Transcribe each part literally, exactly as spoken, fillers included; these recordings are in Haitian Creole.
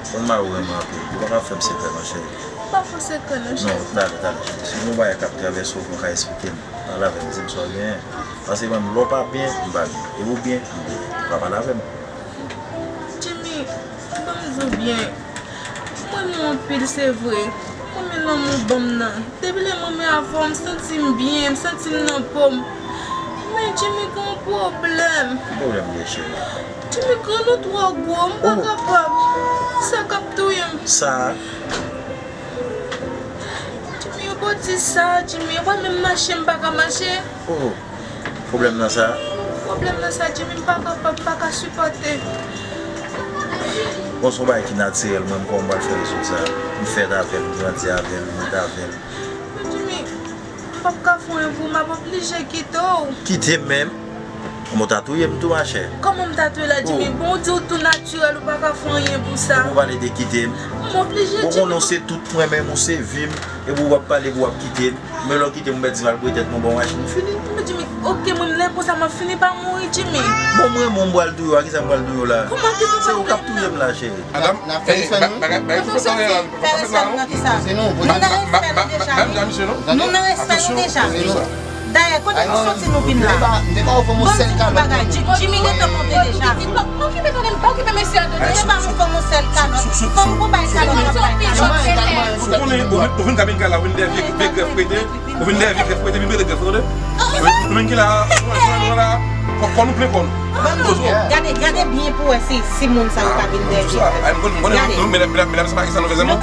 Konn mari w renmen anpil. Ou pa ka fè m sekrè non, cheri. M pa fè w sekrè non, cheri. Non, talè, talè, cheri. Si gen yon bagay k ap travèse w, ou ka eksplike m. Pale avè m, di m sa w genyen. Paske mwen menm, lè w pa byen, m pa byen. Epi w byen, m byen. Ou ka pale avè m. Jimmy, ban m di w byen. Mwen renmen w anpil, se vre. Mwen renmen lanmou w ban m nan. Depi lè mwen renmen avè w, m santi m byen, m santi m nan po m. Men Jimmy gen yon pwoblèm. Ki pwoblèm li ye, cheri? Jimmy, kran nou twò gwo, m pa kapab. Sa k ap touye m. Sa? Jimmy, yo pral di sa, Jimmy, yo pral menm mache, m pa ka mache. Oh, pwoblèm nan sa? Pwoblèm nan sa, Jimmy, m pa kapab, m pa ka sipòte. Bon, se yon bagay ki natirèl, mwen, kòman m pral fè rezoud sa? M fèt avè l, m grandi avè l, m ret avè l. Men Jimmy, m p ap ka fè anyen pou ou, m ap oblije kite w. Kite m menm? Kòman w ta touye m tou, machè? Kòman m ta touye la, Jimmy? Oh. Bon, ou di w tou natirèl, ou pa ka fè anyen pou sa. Ou pale de kite m? M oblije, Jimmy. Ou konnen se tout mwen menm, ou se vi m, epi w ap pale pou w ap kite m. Men lè w kite m, ou mèt di m al bwè tèt mwen bò machin, fini. Men Jimmy, oke, mwen m lè konsa, m ap fini pa mouri, Jimmy. Bon, mwen, mwen, m pral touye w, a kisa m pral touye w la? Kòman, kisa w pral fè? Se ou k ap touye m la, cheri. Madanm, eh, ba-, bagay, bagay ki fè sa la, pa fè sa non. Se nou, nou nan respè nou deja, wi. Nou nan respè nou deja. Dayè, kote nou soti nou vin la? Bon, m di nou bagay, Ji-, Jimmy gentan monte deja. Pa okipe, tande m, pa okipe mesye a, tande. Deja pa nou fè yon sèl kalòt. Fò nou gon bay kalòt, kalòt, kalòt. Ou konnen, ou vin, ou vin kabin kay la, ou vin dèyè vye, vye grèf prete. Ou vin dèyè vye grèf, ou te vin mete grèf, tande? Nou menm ki la, nou la, fò, fò nou plen kò nou. Poze w. Gade, gade byen pou wè si, si moun sa yo ka vin dèyè vye grèf. Ay, m konnen, m konnen, nou, medam, medam, medam, se pa ki sa nou fè sèlman.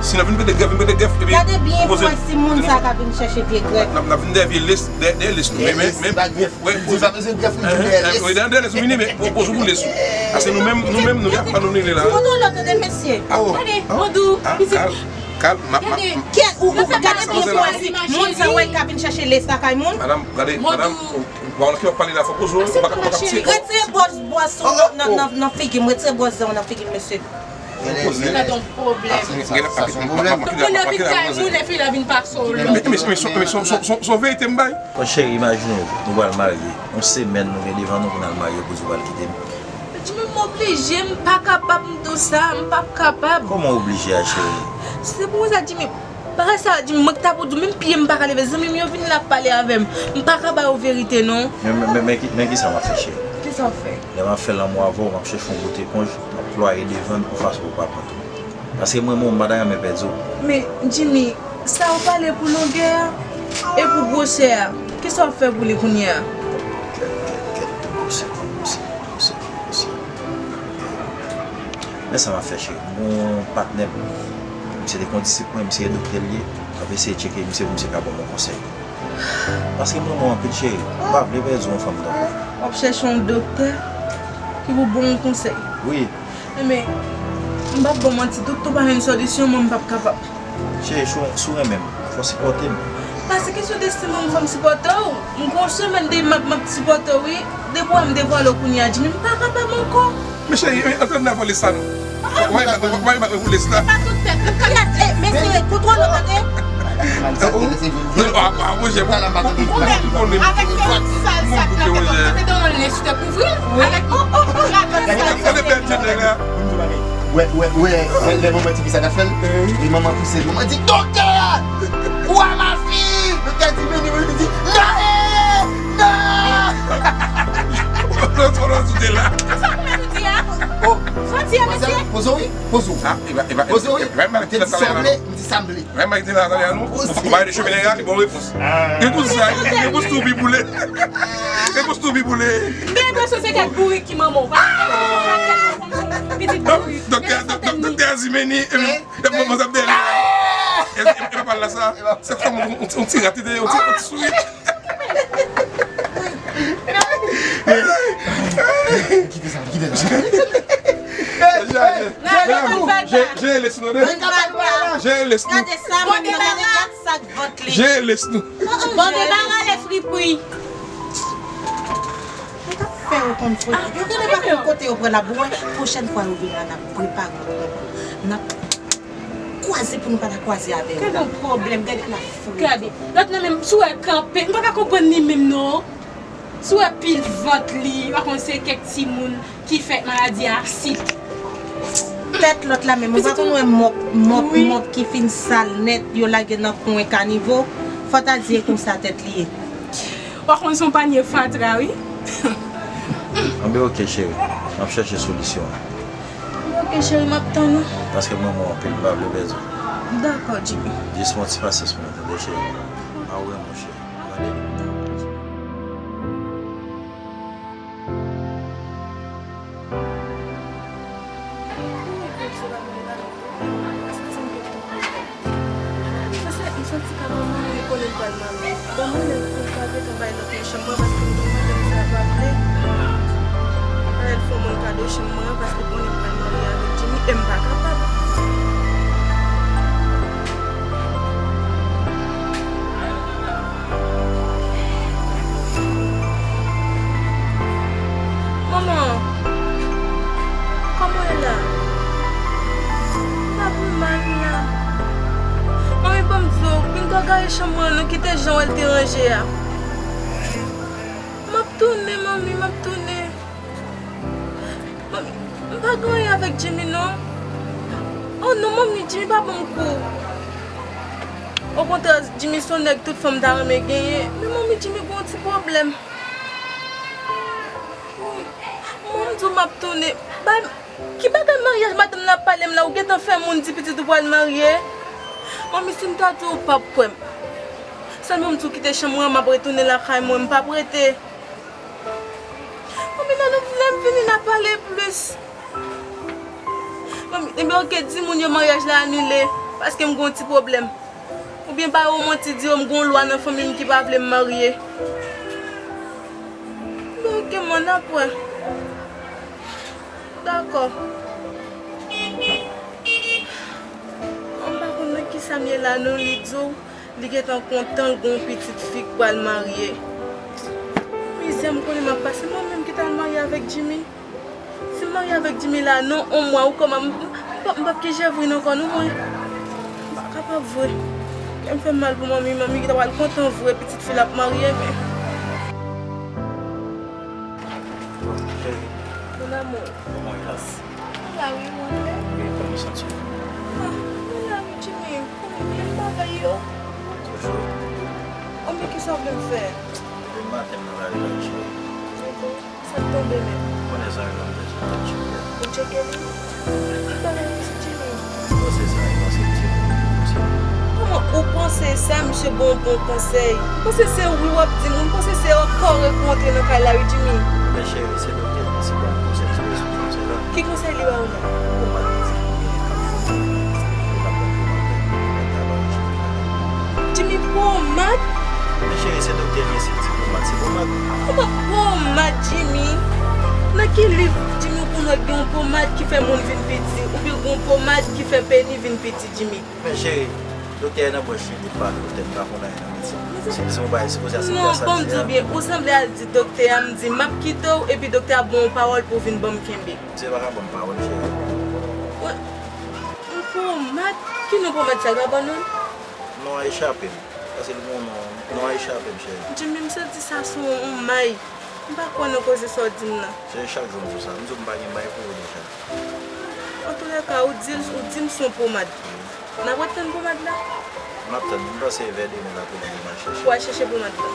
Si nou vin mete grèf, vin mete grèf, epi gade byen pou wè si moun sa ka vin chèche vye grèf. N ap, n ap vin dèyè vye lès, dèyè, dèyè lès nou. Men, men, men, wè, poze. Wi, dèyè, dèyè lès nou vini, men poze pou lès ou. Paske nou menm, nou menm, nou gen afè nou regle la. Foto lòt de mesye. Gade, Modou, pitit. Kalm, ma, ma, gade, m ap gade byen pou wè si moun sa wè ka vin chèche lès lakay moun. Madanm, gade, madanm, ou, ou pa wè ki w ap pale la, fò poze w, ou pa ka, ou pa ka tire. Retire bwòs, bwòs ou nan, nan, nan figi m, retire bwòs zan w nan figi m, mesye. Poze. Sa se yon pwoblèm. Sa se yon pwoblèm. Moun nan vin kay moun, epi l a vin pase w lò. Men, men, men, se, men, se, se, se, se yon verite m bay. Bon, cheri, imajine w, nou pral marye. Yon semèn nou gen devan nou pou n al marye, pou di w pral kite m. Jimmy, m oblije, m pa kapab, m di w sa, m p ap kapab. Kòman oblije a, cheri? Se pou sa, Jimmy, bagay sa, Jimmy, mwen ki ta pou di w, menm pye m pa ka leve, zanmi m yo vin la ap pale avè m. M pa ka ba yo verite, non. Men, men, men, men ki, men kisa m ap fè, cheri? Kisa w fè? Lè m ap fè lanmou avè w, m ap chèche yon bout eponj, m ap plwaye devan l pou fason pou w pa pran tou. Paske mwen, mwen, m pa ta renmen pèdi w. Men, Jimmy, sa w pale pou longè a e pou gwosè a, kisa w ap fè pou li kounye a? Kèt, kèt, kèt, gwosè, gwosè, gwosè, gwosè. Men sa m ap fè, cheri. M gen yon patnè m. Misye te kon disip mwen, misye se doktè l ye. M ap eseye tcheke misye pou misye ka ban m yon konsèy. Paske m renmen w anpil, cheri. M pa vle pèdi yon fanm tankou w. W ap chèche yon doktè ki pou ba w yon konsèy? Wi. Enben, m p ap ba w manti, doktè pa jwenn solisyon, mwen m p ap kapab. Cheri, si w, si w renmen m, fò w sipòte m. Pa se kesyon de si mwen m fò m sipòte w. M gen yon semèn depi m ap, m ap sipòte w, wi. Depi w wè m devwale w kounye a, Jimmy, m pa kapab ankò. Men cheri, antre nan valiz sa non. Wè, wè, wè, wè, wè, lès la. Pa tout tèt, tout tèt. Gade, mesye, kontwole w, tande. Ou menm, avèk tèt sal sa k nan tèt ou, mete yon lès ou te kouvri l avèk yon radan sal. Gade bèl tèt nèg la. Wè, wè, wè, lè manman ti fi sa t ap fè l, li manman pouse l. Manman di, "Doktè! Ou a ma fi!" Doktè di, "Vini, vini," li di, "Non, eh, non!" Sa w di a? Poze w, wi, poze w. Poze w, wi. Ou te di sa w vle, m di sa m vle. Mwen, mwen te la talè a non. Ou pa de cheve nèg la, li bon repons. Repons sa, repons tou pi boule. Repons tou pi boule. Gen enpresyon se kèk bourik ki manman w. Pitit bourik. Doktè, doktè, doktè Azimeni, e, e, mwen, mwen, mwen, e, e, e, pa pale la sa. Se fanm, on, on, on ti rat, on ti, on ti sourit. Kite sa, kite sa. Jere lès nou, tande. Jere lès nou. Gade sa, mwen, gade kat sak vant li. Jere lès nou. Bon, debare le fripri. Yo t ap fè yo konn fripri. Yo genlè pa konn kote yo pran la. Bon, pwochèn fwa yo vin la, n ap prepare yo. N ap kwaze pou nou pa ta kwaze avè yo. Gade yon pwoblèm, gade la fripri. Gade, lòt nan menm, si w wè l kanpe, m pa ka konprann li menm non. Si w wè pil vant li, pa konn se kèk timoun ki fèt maladi asid. Tèt lòt la menm, ou pa konn wè mòp, mòp, mòp ki fin sal nèt, yo lage nan kwen kanivo, fò ta di e konsa tèt li ye. Ou pa konn se yon panye fatra, wi. Anben, oke, cheri. M ap chèche solisyon an. Anben, oke, cheri, m ap tann ou. Paske m renmen w anpil, m pa vle pèdi w. Dakò, Jimmy. Jis fè yon ti pasyans pou mwen, tande, cheri. A ou renmen w, cheri. Gade. Paske m santi kè manman mwen konnen m pral marye. Ban mwen lè pou m pa gentan bay lòt nan chanm mwen paske m konn madanm sa pa vle. Fò l fè moun kado chanm mwen an paske l konnen m pral marye avèk Jimmy e m pa kapab. Manman, kòman w ye la? M pa pi mal la. Manmi, ban m di w, vin gagare chanm mwen an, nou kite jan w wè l te ranje a. M ap tounen, manmi, m ap tounen. Manmi, m pa gen anyen avèk Jimmy, non. Oh non, manmi, Jimmy pa ban m kou. Okontrè, Jimmy se yon nèg tout fanm ta renmen genyen. Men manmi, Jimmy gen yon ti pwoblèm. Manmi, m di w m ap tounen. Bay, ki bagay maryaj madanm nan ap pale m la, ou gentan fè moun di pitit ou pral marye? Manmi, si m ta di w, ou p ap kwè m. Sèlman m di w kite chanm mwen, m ap retounen lakay mwen, m p ap rete. Manmi, lè nou, lè m vini, n a pale plis. Manmi, ebyen, oke, di moun yo maryaj la anile, paske m gen yon ti pwoblèm. Oubyen bay yo manti, di yo m gen yon lwa nan fanmi m ki pa vle m marye. Ebyen, oke, man, n ap wè. Dakò. M pa konn nan kisa m ye la, non, li di w. Li gentan kontan l gen yon pitit fi k pral marye. Mizè m konnen m ap pase, mwen menm ki t al marye avèk Jimmy. Si m marye avèk Jimmy la, nan yon mwa ou kòman m, m, m p ap, m p ap gen jèvrin ankò non mwen. M pa kapab vre. Kè m fè m mal pou manmi, manmi ki ta pral kontan vre pitit fi l ap marye, men. Bon, cheri. Mon amour. Kòman w ye la? Mwen la wi, mwen menm. Wi, kòman w santi w? Ah, mwen la wi, Jimmy. Ou konnen m menm bagay yo. Toujou. Ou menm kisa w vle m fè? Demen maten m nan lari la wi, cheri. Ebyen, sa k tonbe menm? Ou konnen zanmi m nan bezwen tèt cheri a. Ou tcheke li? Ki bagay misye Jimmy? Ou panse sa, ou panse misye bon pou misye? Kòman ou panse sa, misye bon, bon konsèy? Ou panse se wi w ap di m, ou panse se ankò rekontre nan kay la wi, Jimmy? Men cheri, se doktè ki se bon konsèy, se sou konsèy la. Ki konsèy li ba ou la? Pomad li di, li ka fè, li ka pran pomad la, pomad la ba misye. Jimmy, pomad? Men cheri, se doktè li ye, si l di pomad, se pomad. Kòman pomad, Jimmy? Nan ki liv, Jimmy, ou konn wè gen yon pomad ki fè moun vin piti, oubyen gen yon pomad ki fè peni vin piti, Jimmy? Men cheri, doktè a nan branch li, li pa doktè, li pa konn anyen nan medsin. Si l di yon bagay, sipoze aksepte sa l di a. Non, ban m di w byen, ou sanble al di doktè a, m di m ap kite w, epi doktè a ba w yon pawòl pou w vin ban m kenbe. Misye pa ka ban m pawòl, cheri. Wè, yon pomad? Ki non pomad sa, Gabanon? Non an echape m. Paske l gen yon non, non an echape m, cheri. Jimmy, m santi sa sou yon may. M pa kwè nan koze sa w di m nan. Cheri, chak jou m di w sa. M di w m pa gen may pou ou deja. Antoulèka, ou di l, ou di m se yon pomad. N ap ret tann pomad la? M ap tann. M panse vè demen l ap rive pou m al chèche. Pou al chèche pomad la.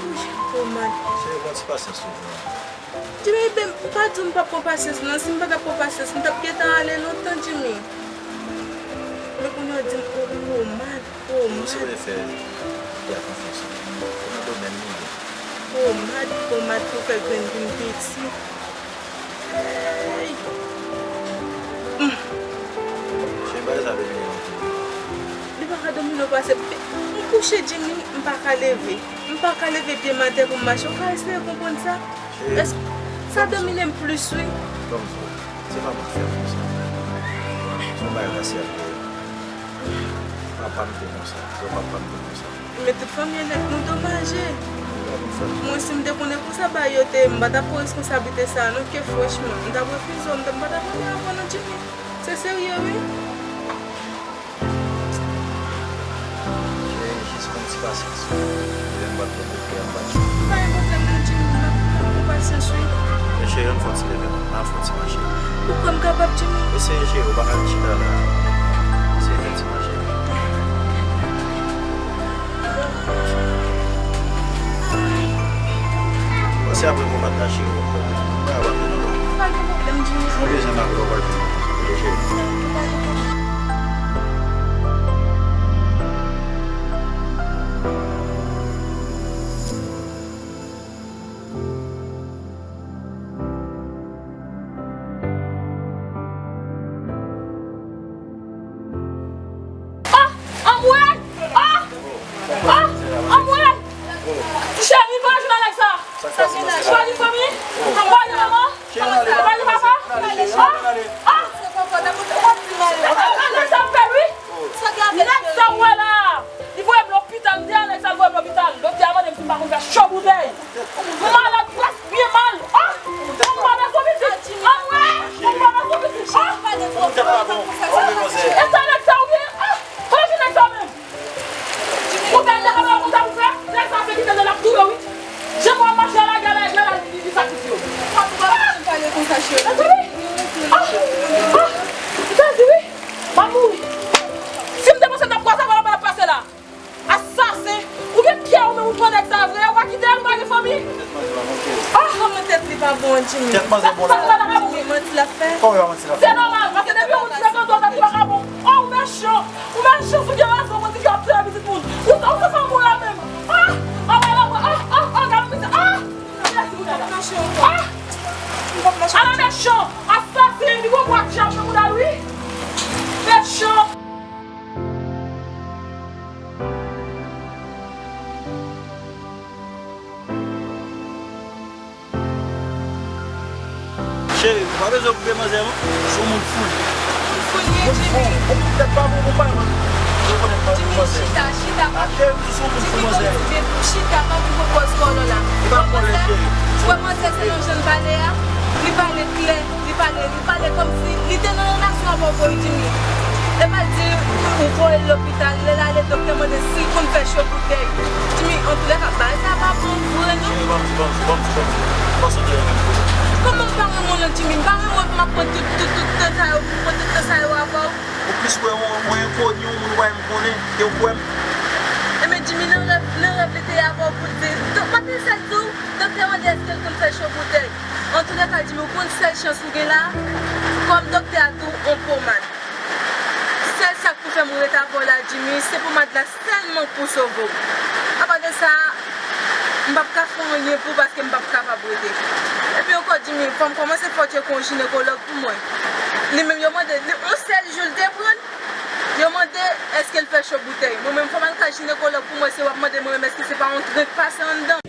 Wi, pomad. Cheri, pran ti pasyans toujou. Jimmy, ben, ou pa di w m p ap pran pasyans, non. Si m pa t ap pran pasyans, m t ap gentan ale lontan, Jimmy. Men kounye a w di m, oh, oh, mad, oh, mad. Non, si w vle fè, fè konfyans. Nan domèn li ye. Oh, mad, oh, mad, pou fè grenn vin piti. Ey! Cheri, bagay sa domine w anpil. Li pa ka domine w pase. M kouche, Jimmy, m pa ka leve. M pa ka leve pye m atè pou m mache. Ou ka eseye konprann sa? Cheri, èske sa domine m plis, wi. Ban m di w, se pa mwen k fè w konsa. Se yon bagay rasyal li ye. Papa m te konsa. Se papa m te konsa. Men tout fanmi an nèt nou domaje. Mwen, si m te konnen konsa bagay yo te ye, m pa t ap pran responsablite sa a, non, ke franchman, m t ap refize w, m t ap, m pa t ap antre ankò non, Jimmy. Se serye, wi. Cheri, jis pran ti pasyans. Demen m pral pran doktè a, m pral chèche. Pa gen pwoblèm non, Jimmy, m ap, m ap pran pasyans, wi. Men cheri, ann fè yon ti leve non, ann fè yon ti mache. Ou kwè m kapab, Eseye cheri, ou pa ka ret chita la. Eseye fè ti manje. Pase apre pou m atache yo. Pa gen pwoblèm, Jimmy. Mwen bezwen m avè w, pa gen pwoblèm, cheri. Ah! Anmwey! Ah! Ah! Anmwey! Ti cheri, pa jwenn Alex la. Sa k pase, ma cheri? Pa gen fanmi? Pa gen manman? Pa gen papa? Ah! Ah! Alex ap fè, wi. Nèg sa w wè la a, li voye m lopital, m te Alex al voye m lopital. Doktè a mande m si m pa konn fè cho boutèy. M malad, prèske byen mal. Ah! Mwen pa bezwen pitit. Anmwey! Mwen pa bezwen pitit. Ah! Ou tèt pa bon. Ou depanse. E sa nèg sa ou ye? Ah! Kote jwenn nèg sa menm? Ou gade nèg sa konsa pou fè? Nèg sa fè kite l ap touye wi. Jan mwen mache la, gade la, gade la, li, li sakrifye w. Pale konsa, cheri. Tande wi. Ah! Ah! Tande wi. M ap mouri. Si m te panse m t ap kwaze avè l, pa t ap pase la. Asasen! Ou gen kè ou menm ou pran nèg sa vre, ou pa kite l, ou pa gen fanmi? Ah! Kòman tèt li pa bon, Jimmy? Tèt manzè bon la. Sa, sa, sa, sa, manti l ap fè? Kòman manti l ap fè? Se nòmal, paske depi yon moun ti nèg an dòt, tèt li pa ka bon. Oh, ou mechan! Ou mechan, si w gen rezon, ou di ke w ap touye pitit moun. Ou sa, ou se fanm ou la menm. Ah! Ah, ah, ah, ah, ah, gade misye. Ah! Mèsi pou gade. Ah! Ala mechan! Asasen! Li gon bwa djab nan mouda l, wi! Mechan! Cheri, ou pa bezwen koupe manzè non. Se yon moun fou li. Moun fou li ye, Jimmy. Moun fou. Ou tèt pa bon, ou pa rekonèt manzè. Jimmy, chita, chita, pa vin. A cheri, m di se yon moun fou manzè. Jimmy, kontinye pou chita, pa vin pran pòz kòlò la. Li pa kòlè, cheri. Ou wè manzè se yon jan l pale a? Li pale klè, li pale, li pale kòmsi li te nan relasyon avè w vre, Jimmy. Epa di ou voye l lopital, lè l ale doktè mande si l konn fè cho boutèy. Jimmy, antoulèka, bagay sa pa bon vre non. Cheri, ban m di, ban m di, ban m di, ban m di. Ou pa santi l menm vre. Kòman m pa renmen w lan, Jimmy? M pa renmen w, m ap pran tout, tout, tout tan sa yo, m pran tout tan sa yo avè w. Ou plis kwè yon, yon enkoni, yon moun ou pa menm konnen, ke w kwè m. Ebyen, Jimmy, nan rèv, nan rèv li te avè w pou l di, donk, pa te sèl di w, doktè mande èske l konn fè cho boutèy. Antoulèka, Jimmy, ou konn sèl chans ou gen la, kòm doktè a di w, on pomad. Sèl sa k pou fè m ret avè w la, Jimmy, se pomad la sèlman k pou sove w. Apa de sa, m p ap ka fè anyen pou w paske m p ap kapab rete. Epi ankò, Jimmy, fò m kòmanse fè w tcheke yon jinekològ pou mwen. Li menm, yo mande, li, yon sèl jou l te pran l, yo mande èske l fè cho boutèy. Mwen menm, fò m al ka jinekològ pou mwen, se w ap mande mwen menm èske se pa yon tren k pase anndan.